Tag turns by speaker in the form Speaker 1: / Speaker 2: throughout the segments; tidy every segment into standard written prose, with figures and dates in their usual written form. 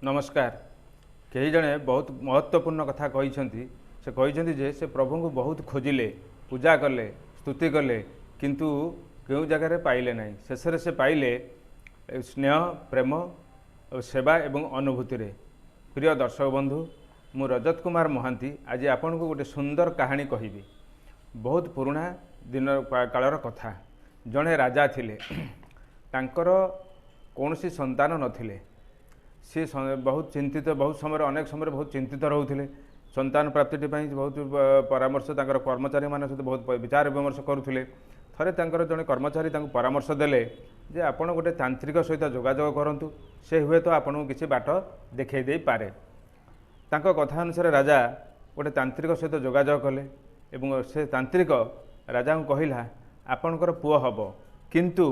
Speaker 1: ନମସ୍କାର। କେହି ଜଣେ ବହୁତ ମହତ୍ତ୍ୱପୂର୍ଣ୍ଣ କଥା କହିଛନ୍ତି। ସେ କହିଛନ୍ତି ଯେ ସେ ପ୍ରଭୁଙ୍କୁ ବହୁତ ଖୋଜିଲେ, ପୂଜା କଲେ, ସ୍ତୁତି କଲେ, କିନ୍ତୁ କେଉଁ ଜାଗାରେ ପାଇଲେ ନାହିଁ। ଶେଷରେ ସେ ପାଇଲେ ସ୍ନେହ, ପ୍ରେମ, ସେବା ଏବଂ ଅନୁଭୂତିରେ। ପ୍ରିୟ ଦର୍ଶକ ବନ୍ଧୁ, ମୁଁ ରଜତ କୁମାର ମହାନ୍ତି ଆଜି ଆପଣଙ୍କୁ ଗୋଟେ ସୁନ୍ଦର କାହାଣୀ କହିବି। ବହୁତ ପୁରୁଣା ଦିନ କାଳର କଥା। ଜଣେ ରାଜା ଥିଲେ, ତାଙ୍କର କୌଣସି ସନ୍ତାନ ନଥିଲେ। ସିଏ ବହୁତ ଚିନ୍ତିତ, ବହୁତ ସମୟରେ, ଅନେକ ସମୟରେ ବହୁତ ଚିନ୍ତିତ ରହୁଥିଲେ। ସନ୍ତାନ ପ୍ରାପ୍ତିଟି ପାଇଁ ବହୁତ ପରାମର୍ଶ, ତାଙ୍କର କର୍ମଚାରୀମାନଙ୍କ ସହିତ ବହୁତ ବିଚାର ବିମର୍ଶ କରୁଥିଲେ। ଥରେ ତାଙ୍କର ଜଣେ କର୍ମଚାରୀ ତାଙ୍କୁ ପରାମର୍ଶ ଦେଲେ ଯେ ଆପଣ ଗୋଟେ ତାନ୍ତ୍ରିକ ସହିତ ଯୋଗାଯୋଗ କରନ୍ତୁ, ସେ ହୁଏତ ଆପଣଙ୍କୁ କିଛି ବାଟ ଦେଖାଇ ଦେଇପାରେ। ତାଙ୍କ କଥା ଅନୁସାରେ ରାଜା ଗୋଟେ ତାନ୍ତ୍ରିକ ସହିତ ଯୋଗାଯୋଗ କଲେ ଏବଂ ସେ ତାନ୍ତ୍ରିକ ରାଜାଙ୍କୁ କହିଲା, ଆପଣଙ୍କର ପୁଅ ହେବ, କିନ୍ତୁ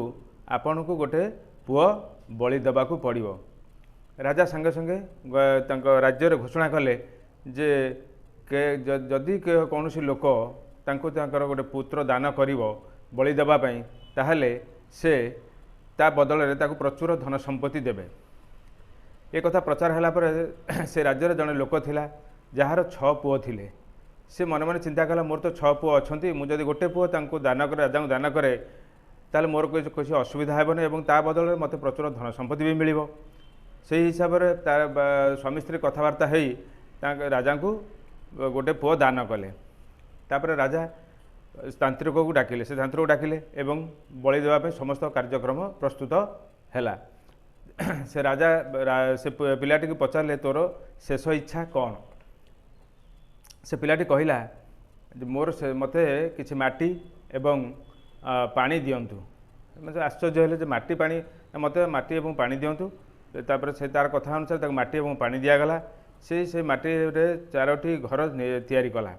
Speaker 1: ଆପଣଙ୍କୁ ଗୋଟେ ପୁଅ ବଳି ଦେବାକୁ ପଡ଼ିବ। ରାଜା ସାଙ୍ଗେ ସାଙ୍ଗେ ତାଙ୍କ ରାଜ୍ୟରେ ଘୋଷଣା କଲେ ଯେ ଯଦି କୌଣସି ଲୋକ ତାଙ୍କୁ ତାଙ୍କର ଗୋଟେ ପୁତ୍ର ଦାନ କରିବ ବଳି ଦେବା ପାଇଁ, ତାହେଲେ ସେ ତା ବଦଳରେ ତାକୁ ପ୍ରଚୁର ଧନ ସମ୍ପତ୍ତି ଦେବେ। ଏ କଥା ପ୍ରଚାର ହେଲା ପରେ ସେ ରାଜ୍ୟରେ ଜଣେ ଲୋକ ଥିଲା ଯାହାର 6 ପୁଅ ଥିଲେ। ସେ ମନେ ମନେ ଚିନ୍ତା କଲା, ମୋର ତ 6 ପୁଅ ଅଛନ୍ତି, ମୁଁ ଯଦି ଗୋଟେ ପୁଅ ତାଙ୍କୁ ଦାନ କରେ, ରାଜାଙ୍କୁ ଦାନ କରେ, ତାହେଲେ ମୋର କିଛି ଅସୁବିଧା ହେବନି ଏବଂ ତା ବଦଳରେ ମୋତେ ପ୍ରଚୁର ଧନ ସମ୍ପତ୍ତି ବି ମିଳିବ। ସେଇ ହିସାବରେ ତା ସ୍ୱାମୀ ସ୍ତ୍ରୀ କଥାବାର୍ତ୍ତା ହେଇ ତାଙ୍କ ରାଜାଙ୍କୁ ଗୋଟେ ପୁଅ ଦାନ କଲେ। ତାପରେ ରାଜା ତାନ୍ତ୍ରିକକୁ ଡାକିଲେ, ସେ ତାନ୍ତ୍ରିକକୁ ଡାକିଲେ ଏବଂ ବଳି ଦେବା ପାଇଁ ସମସ୍ତ କାର୍ଯ୍ୟକ୍ରମ ପ୍ରସ୍ତୁତ ହେଲା। ସେ ରାଜା ସେ ପିଲାଟିକୁ ପଚାରିଲେ, ତୋର ଶେଷ ଇଚ୍ଛା କ'ଣ? ସେ ପିଲାଟି କହିଲା ଯେ ମୋର ସେ ମୋତେ କିଛି ମାଟି ଏବଂ ପାଣି ଦିଅନ୍ତୁ। ଆଶ୍ଚର୍ଯ୍ୟ ହେଲେ ଯେ ମାଟି ପାଣି, ମୋତେ ମାଟି ଏବଂ ପାଣି ଦିଅନ୍ତୁ। ତାପରେ ସେ ତାର କଥା ଅନୁସାରେ ତାକୁ ମାଟି ଏବଂ ପାଣି ଦିଆଗଲା। ସେ ମାଟିରେ 4ଟି ଘର ତିଆରି କଲା।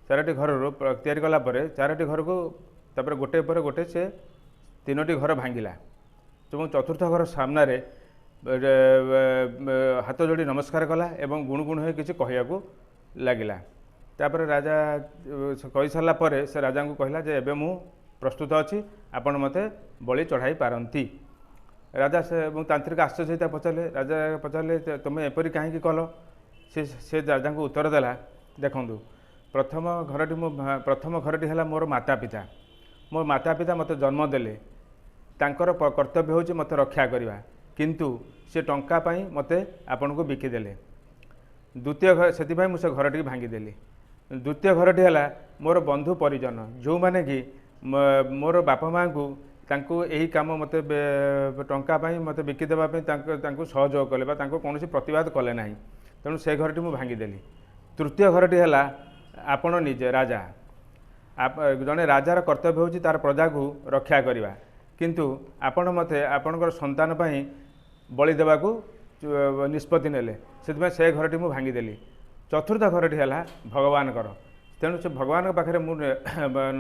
Speaker 1: 4ଟି ଘରରୁ ତିଆରି କଲା ପରେ 4ଟି ଘରକୁ ତାପରେ ଗୋଟେ ପରେ ଗୋଟେ ସେ 3ଟି ଘର ଭାଙ୍ଗିଲା ଏବଂ ଚତୁର୍ଥ ଘର ସାମ୍ନାରେ ହାତ ଯୋଡ଼ି ନମସ୍କାର କଲା ଏବଂ ଗୁଣୁ ଗୁଣୁ ହୋଇ କିଛି କହିବାକୁ ଲାଗିଲା। ତାପରେ ରାଜା କହିସାରିଲା ପରେ ସେ ରାଜାଙ୍କୁ କହିଲା ଯେ ଏବେ ମୁଁ ପ୍ରସ୍ତୁତ ଅଛି, ଆପଣ ମୋତେ ବଳି ଚଢ଼ାଇ ପାରନ୍ତି। ରାଜା ସେ ଏବଂ ତାନ୍ତ୍ରିକ ଆଶ୍ଚର୍ଯ୍ୟ ହୋଇ ପଚାରିଲେ, ରାଜା ପଚାରିଲେ, ତୁମେ ଏପରି କାହିଁକି କଲ? ସେ ରାଜାଙ୍କୁ ଉତ୍ତର ଦେଲା, ଦେଖନ୍ତୁ, ପ୍ରଥମ ଘରଟି ମୁଁ ପ୍ରଥମ ଘରଟି ହେଲା ମୋର ମାତା ପିତା। ମୋ ମାତା ପିତା ମୋତେ ଜନ୍ମ ଦେଲେ, ତାଙ୍କର କର୍ତ୍ତବ୍ୟ ହେଉଛି ମୋତେ ରକ୍ଷା କରିବା, କିନ୍ତୁ ସେ ଟଙ୍କା ପାଇଁ ମୋତେ ଆପଣଙ୍କୁ ବିକିଦେଲେ। ଦ୍ୱିତୀୟ ଘର, ସେଥିପାଇଁ ମୁଁ ସେ ଘରଟିକି ଭାଙ୍ଗିଦେଲି। ଦ୍ୱିତୀୟ ଘରଟି ହେଲା ମୋର ବନ୍ଧୁ ପରିଜନ, ଯେଉଁମାନେ କି ମୋର ବାପା ମାଆଙ୍କୁ ତାଙ୍କୁ ଏହି କାମ ମୋତେ ଟଙ୍କା ପାଇଁ ମୋତେ ବିକିଦେବା ପାଇଁ ତାଙ୍କୁ ସହଯୋଗ କଲେ ବା ତାଙ୍କୁ କୌଣସି ପ୍ରତିବାଦ କଲେ ନାହିଁ, ତେଣୁ ସେ ଘରଟି ମୁଁ ଭାଙ୍ଗିଦେଲି। ତୃତୀୟ ଘରଟି ହେଲା ଆପଣ ନିଜେ ରାଜା। ଜଣେ ରାଜାର କର୍ତ୍ତବ୍ୟ ହେଉଛି ତାର ପ୍ରଜାକୁ ରକ୍ଷା କରିବା, କିନ୍ତୁ ଆପଣ ମୋତେ ଆପଣଙ୍କର ସନ୍ତାନ ପାଇଁ ବଳି ଦେବାକୁ ନିଷ୍ପତ୍ତି ନେଲେ, ସେଥିପାଇଁ ସେ ଘରଟି ମୁଁ ଭାଙ୍ଗିଦେଲି। ଚତୁର୍ଥ ଘରଟି ହେଲା ଭଗବାନଙ୍କର, ତେଣୁ ସେ ଭଗବାନଙ୍କ ପାଖରେ ମୁଁ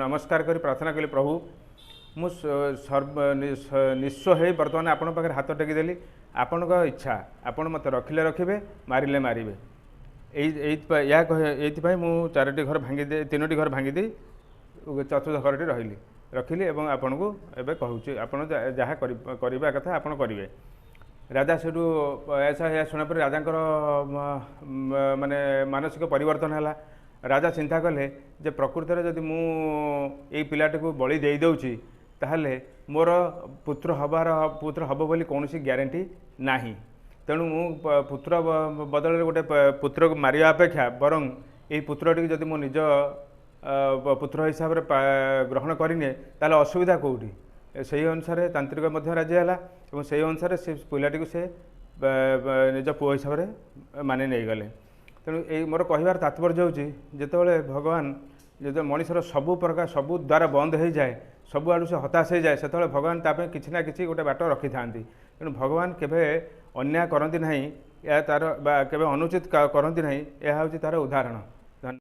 Speaker 1: ନମସ୍କାର କରି ପ୍ରାର୍ଥନା କଲି, ପ୍ରଭୁ ମୁଁ ନିଃସ୍ୱ ହେଇ ବର୍ତ୍ତମାନ ଆପଣଙ୍କ ପାଖରେ ହାତ ଟେକିଦେଲି, ଆପଣଙ୍କ ଇଚ୍ଛା, ଆପଣ ମୋତେ ରଖିଲେ ରଖିବେ, ମାରିଲେ ମାରିବେ। ଏଇଥିପାଇଁ ମୁଁ 4ଟି ଘର ଭାଙ୍ଗିଦେଇ, 3ଟି ଘର ଭାଙ୍ଗିଦେଇ ଚତୁର୍ଥ ଘରଟି ରହିଲି ରଖିଲି ଏବଂ ଆପଣଙ୍କୁ ଏବେ କହୁଛି, ଆପଣ ଯାହା କରିବା କଥା ଆପଣ କରିବେ। ରାଜା ସେଠୁ ଏହା ଶୁଣିବା ପରେ ରାଜାଙ୍କର ମାନେ ମାନସିକ ପରିବର୍ତ୍ତନ ହେଲା। ରାଜା ଚିନ୍ତା କଲେ ଯେ ପ୍ରକୃତରେ ଯଦି ମୁଁ ଏଇ ପିଲାଟିକୁ ବଳି ଦେଇଦେଉଛି, ତାହେଲେ ମୋର ପୁତ୍ର ହେବାର ପୁତ୍ର ହେବ ବୋଲି କୌଣସି ଗ୍ୟାରେଣ୍ଟି ନାହିଁ, ତେଣୁ ମୁଁ ପୁତ୍ର ବଦଳରେ ଗୋଟେ ପୁତ୍ରକୁ ମାରିବା ଅପେକ୍ଷା ବରଂ ଏଇ ପୁତ୍ରଟିକୁ ଯଦି ମୁଁ ନିଜ ପୁତ୍ର ହିସାବରେ ଗ୍ରହଣ କରିନିଏ, ତାହେଲେ ଅସୁବିଧା କେଉଁଠି? ସେହି ଅନୁସାରେ ତାନ୍ତ୍ରିକ ମଧ୍ୟ ରାଜି ହେଲା ଏବଂ ସେହି ଅନୁସାରେ ସେ ପିଲାଟିକୁ ସେ ନିଜ ପୁଅ ହିସାବରେ ମାନି ନେଇଗଲେ। ତେଣୁ ଏଇ ମୋର କହିବାର ତାତ୍ପର୍ଯ୍ୟ ହେଉଛି, ଯେତେବେଳେ ଭଗବାନ, ଯେତେବେଳେ ମଣିଷର ସବୁ ପ୍ରକାର ସବୁ ଦ୍ୱାର ବନ୍ଦ ହୋଇଯାଏ, ସବୁଆଡ଼ୁ ସେ ହତାଶ ହୋଇଯାଏ, ସେତେବେଳେ ଭଗବାନ ତା ପାଇଁ କିଛି ନା କିଛି ଗୋଟେ ବାଟ ରଖିଥାନ୍ତି। ତେଣୁ ଭଗବାନ କେବେ ଅନ୍ୟାୟ କରନ୍ତି ନାହିଁ, ଏହା ତା'ର ବା କେବେ ଅନୁଚିତ କରନ୍ତି ନାହିଁ, ଏହା ହେଉଛି ତା'ର ଉଦାହରଣ।